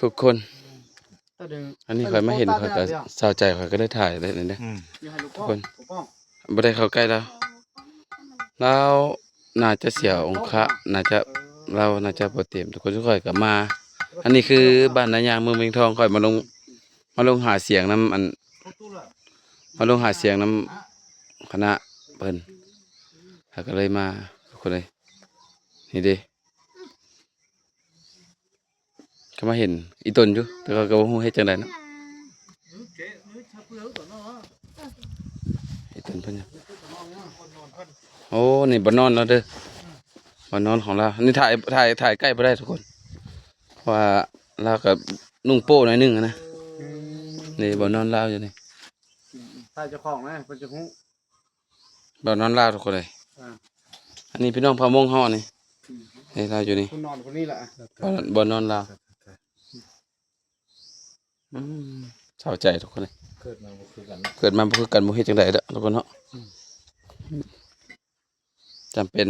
ທຸກຄົນ ອັນນີ້ຂ້ອຍມາເຫັນ ຂ້ອຍກໍເສົ້າໃຈ ຂ້ອຍກໍເລີຍຖ່າຍໄດ້ນີ້ເດ້ ອືມ ທຸກຄົນ ບໍ່ໄດ້ເຂົ້າໃກ້ລາວ ລາວໜ້າຈະເສຍອົງຄະ ໜ້າຈະ ລາວໜ້າຈະບໍ່ເຕັມ ທຸກຄົນ ຂ້ອຍກໍມາ ອັນນີ້ຄືບ້ານນາຍາງ ເມືອງວຽງທອງ ຂ້ອຍມາລົງ ມາລົງຫາສຽງນຳ ອັນ ມາລົງຫາສຽງນຳຄະນະເພິ່ນ ແລ້ວກໍເລີຍມາ ທຸກຄົນເອີຍ ນີ້ເດ້ ກໍມາເຫັນອີ່ຕົນຢູ່ ແຕ່ກໍ ກໍບໍ່ຮູ້ເຮັດຈັ່ງໃດເນາະ ອີ່ຕົນເພິ່ນຢູ່ ໂອ້ ນີ້ບ່ອນນອນລາວເດີ ບ່ອນນອນຂອງລາວ ນີ້ຖ່າຍ ຖ່າຍ ຖ່າຍໃກ້ບໍ່ໄດ້ທຸກຄົນ ເພາະວ່າລາວກໍນຸ່ງໂປ້ໜ້ອຍໜຶ່ງນະ ອືມ ນີ້ບ່ອນນອນລາວຢູ່ນີ້ ອືມ ຖ້າເຈົ້າຂອງນະເພິ່ນຈະຮູ້ ບ່ອນນອນລາວທຸກຄົນເອີຍ ອ່າ ອັນນີ້ພີ່ນ້ອງເຜົ່າມົ້ງເຮົານີ້ ອືມ ນີ້ລາວຢູ່ນີ້ ຜູ້ນອນຜູ້ນີ້ລະ ບ່ອນ ບ່ອນນອນລາວ ອືມ ເສົ້າໃຈທຸກຄົນເອີຍ ເກີດມາບໍ່ຄືກັນ ເກີດມາບໍ່ຄືກັນ ບໍ່ເຮັດຈັ່ງໃດເດີ້ທຸກຄົນເນາະ ອືມ ຈຳເປັນ